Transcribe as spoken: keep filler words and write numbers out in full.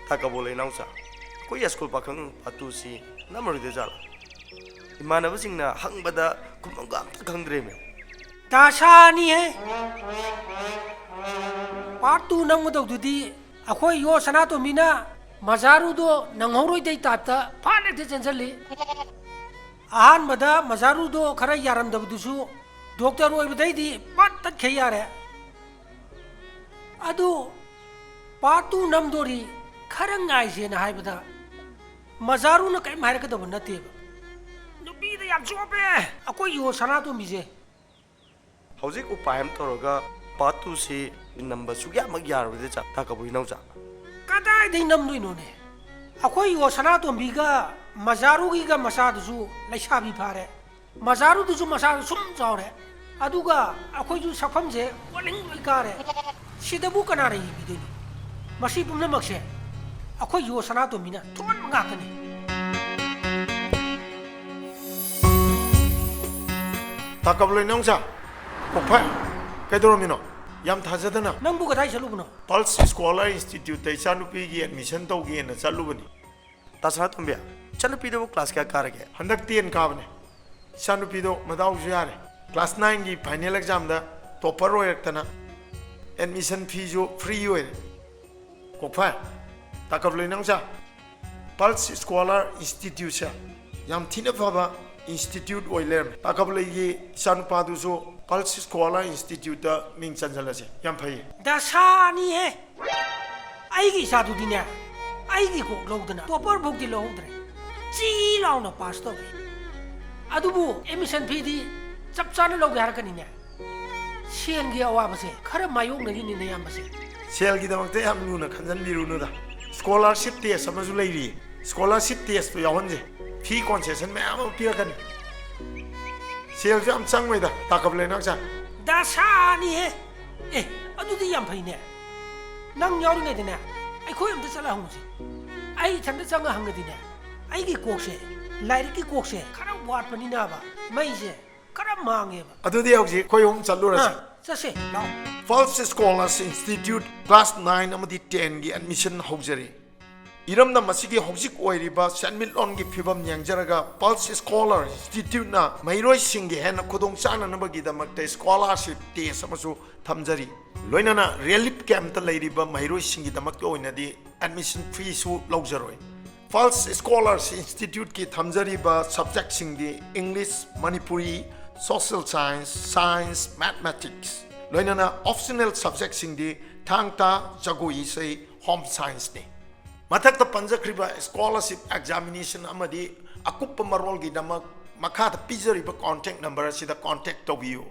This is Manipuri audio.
ꯇꯥ ꯀꯕꯣꯂꯩ ꯏꯅꯥꯎꯆꯥ, ꯑꯩꯈꯣꯏ ꯌꯥꯏꯁ꯭ꯀꯨꯜ ꯄꯥꯈꯪ part two ꯁꯤ ꯅꯝꯃꯔꯣꯏꯗꯣꯏ ꯖꯥꯠꯂꯥ? ꯏꯃꯥꯟꯅꯕꯁꯤꯡꯅ ꯍꯪꯕꯗ ꯈꯨꯝꯕꯝꯒ ꯑꯝꯇ ꯈꯪꯗ꯭ꯔꯦꯃꯦ꯫ ꯗꯁꯥꯅꯤꯍꯦ꯫ Part two ꯅꯝꯒꯗꯧꯗꯨꯗꯤ ꯑꯩꯈꯣꯏ ꯌꯣ ꯁꯅꯥꯇꯣꯝꯕꯤꯅ ꯃꯖꯥꯔꯨꯗꯣ ꯅꯪꯍꯧꯔꯣꯏꯗꯩ type ꯇ ꯐꯠ ꯍꯦꯛꯇ ꯆꯦꯟꯁꯤꯜꯂꯤ꯫ ꯑꯍꯥꯟꯕꯗ ꯃꯖꯥꯔꯨꯗꯣ ꯈꯔ ꯌꯥꯔꯝꯗꯕꯗꯨꯁꯨ doctor ꯑꯣꯏꯕꯗꯩꯗꯤ ꯄꯠ ꯇꯠꯈꯩ ꯌꯥꯔꯦ꯫ ꯑꯗꯨ part two ꯅꯝꯗꯣꯔꯤ, ꯈꯔ ꯉꯥꯏꯁꯦꯅ ꯍꯥꯏꯕꯗ ꯃꯖꯥꯔꯨꯅ ꯀꯔꯤꯝ ꯍꯥꯏꯔꯛꯀꯗꯕ ꯅꯠꯇꯦꯕ꯫ ꯅꯨꯄꯤꯗ ꯌꯥꯝ ꯆꯣꯞꯄꯦ ꯑꯩꯈꯣꯏ ꯌꯣ ꯁꯅꯥꯇꯣꯝꯕꯤꯁꯦ꯫ ꯍꯧꯖꯤꯛ ꯎꯄꯥꯏ ꯑꯃ ꯇꯧꯔꯒ part two ꯁꯤ ꯅꯝꯕ ꯁꯨꯛꯌꯥꯃꯛ ꯌꯥꯔꯣꯏꯗ ꯆꯥ, ꯇꯥ ꯀꯕꯣꯂꯩ ꯏꯅꯥꯎꯆꯥ꯫ ꯀꯗꯥꯏꯗꯩ ꯅꯝꯗꯣꯏꯅꯣꯅꯦ? ꯑꯩꯈꯣꯏ ꯌꯣ ꯁꯅꯥꯇꯣꯝꯕꯤꯒ ꯃꯖꯥꯔꯨꯒꯤꯒ ꯃꯆꯥꯗꯨꯁꯨ ꯂꯩꯁꯥꯕꯤ ꯐꯥꯔꯦ, ꯃꯖꯥꯔꯨꯗꯨꯁꯨ ꯃꯆꯥꯗꯨ ꯁꯨꯝ ꯆꯥꯎꯔꯦ, ꯑꯗꯨꯒ ꯑꯩꯈꯣꯏꯁꯨ ꯁꯛꯐꯝꯁꯦ ꯋꯥꯂꯤꯡ ꯂꯣꯏ ꯀꯥꯔꯦ꯫ ꯁꯤꯗꯕꯨ ꯀꯅꯥꯅ ꯌꯦꯡꯕꯤꯗꯣꯏꯅꯣ? ꯃꯁꯤ ꯄꯨꯝꯅꯃꯛꯁꯦ ꯑꯩꯈꯣꯏ ꯌꯣ ꯁꯅꯥꯇꯣꯝꯕꯤꯅ ꯊꯣꯛꯍꯟꯕ ꯉꯥꯛꯇꯅꯤ꯫ ꯇꯥ ꯀꯕꯣꯂꯩ ꯏꯅꯥꯎꯆꯥ, ꯀꯣꯛꯐꯥꯏ, ꯀꯩꯗꯧꯔꯝꯃꯤꯅꯣ? ꯌꯥꯝ ꯊꯥꯖꯗꯅ꯫ ꯅꯪꯕꯨ ꯀꯗꯥꯏ ꯆꯠꯂꯨꯕꯅꯣ? Pulse Scholar Institute ꯇ ꯏꯆꯥꯅꯨꯄꯤꯒꯤ admission ꯇꯧꯒꯦꯅ ꯆꯠꯂꯨꯕꯅꯤ꯫ ꯇꯥ ꯁꯅꯥꯇꯣꯝꯕꯤ, ꯏꯆꯥꯅꯨꯄꯤꯗꯨꯕꯨ class ꯀꯌꯥ ꯀꯥꯔꯒꯦ? ꯍꯟꯗꯛ ten ꯀꯥꯕꯅꯤ꯫ ꯏꯆꯥꯅꯨꯄꯤꯗꯣ ꯃꯗꯥꯎꯁꯨ ꯌꯥꯔꯦ, class nine ꯒꯤ final exam ꯗ topper ꯑꯣꯏꯔꯛꯇꯅ admission fee ꯁꯨ free ꯑꯣꯏꯔꯦ꯫ ꯀꯣꯛꯐꯥꯏ, ꯇꯥ ꯀꯕꯣꯂꯩ ꯏꯅꯥꯎꯆꯥ, Pulse Scholar Institute ꯁꯦ ꯌꯥꯝ ꯊꯤꯅ ꯐꯕ institute ꯑꯣꯏ ꯂꯩꯔꯝꯃꯦ꯫ ꯇꯥ ꯀꯕꯣꯂꯩꯒꯤ ꯏꯆꯥꯅꯨꯄꯥꯗꯨꯁꯨ Pulse Scholar Institute ꯇ ꯃꯤꯡ ꯆꯟꯁꯤꯜꯂꯁꯦ, ꯌꯥꯝ ꯐꯩꯌꯦ꯫ ꯗꯁꯥꯅꯤꯍꯦ꯫ ꯑꯩꯒꯤ ꯏꯆꯥꯗꯨꯗꯤꯅꯦ, ꯑꯩꯒꯤ ꯀꯣꯛ ꯂꯧꯗꯅ topper ꯐꯥꯎꯗꯤ ꯂꯧꯍꯧꯗ꯭ꯔꯦ, ꯆꯤ ꯂꯥꯎꯅ pass ꯇꯧꯔꯦ꯫ ꯑꯗꯨꯕꯨ admission fee ꯗꯤ ꯆꯞ ꯆꯥꯅ ꯂꯧꯒꯦ ꯍꯥꯏꯔꯛꯀꯅꯤꯅꯦ꯫ ꯁꯦꯜꯒꯤ ꯑꯋꯥꯕꯁꯦ ꯈꯔ ꯃꯥꯌꯣꯛꯅꯔꯤꯅꯤꯅꯦ, ꯏꯌꯥꯝꯕꯁꯦ꯫ ꯁꯦꯜꯒꯤꯗꯃꯛꯇ ꯌꯥꯝ ꯂꯨꯅ ꯈꯟꯖꯟꯕꯤꯔꯨꯅꯨꯗ꯫ Scholarship test ꯑꯃꯁꯨ ꯂꯩꯔꯤꯌꯦ, scholarship test ꯇꯣ ꯌꯥꯎꯍꯟꯁꯦ꯫ Fee concession ꯃꯌꯥꯝ ꯑꯃ ꯄꯤꯔꯛꯀꯅꯤ꯫ ꯁꯦꯜꯁꯨ ꯌꯥꯝ ꯆꯪꯉꯣꯏꯗ, ꯇꯥ ꯀꯕꯣꯂꯩ ꯏꯅꯥꯎꯆꯥ꯫ ꯗꯁꯥꯅꯤꯍꯦ꯫ ꯑꯦ, ꯑꯗꯨꯗꯤ ꯌꯥꯝ ꯐꯩꯅꯦ꯫ ꯅꯪ ꯌꯥꯎꯔꯤꯉꯩꯗꯅꯦ, ꯑꯩꯈꯣꯏ ꯑꯝꯇ ꯆꯠꯂ ꯍꯪꯉꯨꯁꯤ꯫ ꯑꯩ ꯏꯊꯟꯇ ꯆꯪꯉ ꯍꯪꯉꯗꯤꯅꯦ, ꯑꯩꯒꯤ ꯀꯣꯛꯁꯦ, ꯂꯥꯏꯔꯤꯛꯀꯤ ꯀꯣꯛꯁꯦ ꯈꯔ ꯋꯥꯠꯄꯅꯤꯅꯕ, ꯃꯩꯁꯦ ꯈꯔ ꯃꯥꯡꯉꯦꯕ꯫ ꯑꯗꯨꯗꯤ ꯍꯧꯖꯤꯛ ꯑꯩꯈꯣꯏ ꯑꯍꯨꯝ ꯆꯠꯂꯨꯔꯁꯤ꯫ ꯑꯥ, ꯆꯠꯁꯦ, ꯂꯥꯛꯑꯣ꯫ Pulse Scholars Institute class nine ꯑꯃꯗꯤ ten ꯒꯤ admission ꯍꯧꯖꯔꯤ꯫ ꯏꯔꯝꯗꯝ ꯑꯁꯤꯒꯤ ꯍꯧꯖꯤꯛ ꯑꯣꯏꯔꯤꯕ ꯁꯦꯟꯃꯤꯠꯂꯣꯟꯒꯤ ꯐꯤꯕꯝ ꯌꯦꯡꯖꯔꯒ Pulse Scholar Instituteꯅ ꯃꯍꯩꯔꯣꯏꯁꯤꯡꯒꯤ ꯍꯦꯟꯅ ꯈꯨꯗꯣꯡ ꯆꯥꯅꯅꯕꯒꯤꯗꯃꯛꯇ scholarship test ꯑꯃꯁꯨ ꯊꯝꯖꯔꯤ꯫ ꯂꯣꯏꯅꯅ relief campꯇ ꯂꯩꯔꯤꯕ ꯃꯍꯩꯔꯣꯏꯁꯤꯡꯒꯤꯗꯃꯛꯇ ꯑꯣꯏꯅꯗꯤ admission feeꯁꯨ ꯂꯧꯖꯔꯣꯏ꯫ Pulse Scholars Instituteꯀꯤ ꯊꯝꯖꯔꯤꯕ subjectꯁꯤꯡꯗꯤ English, Manipuri, Social Science, Science, Mathematics, ꯂꯣꯏꯅꯅ optional subjectꯁꯤꯡꯗꯤ ꯊꯥꯡ ꯇꯥ, ꯖꯒꯣꯏ ꯏꯁꯩ, Home Scienceꯅꯤ꯫ ꯃꯊꯛꯇ ꯄꯟꯖꯈ꯭ꯔꯤꯕ scholarship examination ꯑꯃꯗꯤ ꯑꯀꯨꯞꯄ ꯃꯔꯣꯜꯒꯤꯗꯃꯛ ꯃꯈꯥꯗ ꯄꯤꯖꯔꯤꯕ contact number ꯑꯁꯤꯗ contact ꯇꯧꯕꯤꯌꯨ꯫